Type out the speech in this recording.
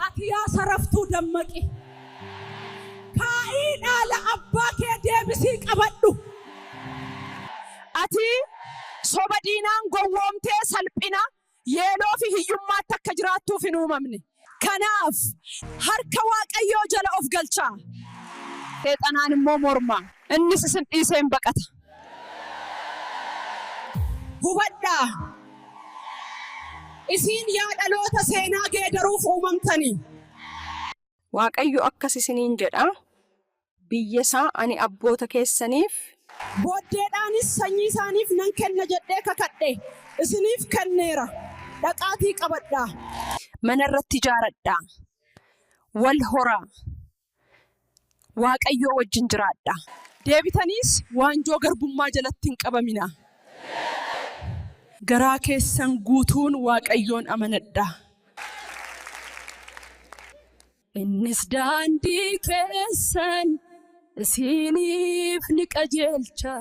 Ati yaa saraftuu dammaqi. Kaa'ii dhaala abbaa kee deebisii qabadhu. Ati soba diinaan gowwoomtee salphina, yeeloo fi hiyyummaatti akka jiraattuuf hin uumamne. Kanaaf harka Waaqayyoo jala of galchaa. Seexanaan immoo mormaa, innis isin dhiisee in baqata. Hubadhaa! Isiin yaa dhaloota seenaa geedaruuf uumamtanii. Waaqayyo akkas isiniin jedha, Biyya isaa ani abboota keessaniif. Booddeedhaanis sanyii isaaniif nan kenna jedhee kakadhe isiniif kenneera, dhaqaatii qabadhaa. Mana irratti ijaaradhaa, wal horaa, Waaqayyoo wajjin jiraadhaa. Deebitaniis waanjoo garbummaa jalatti hin qabaminaa. Garaa keessan guutuun Waaqayyoon amanadhaa. Innis daandii keessan isiniif ni qajeelcha.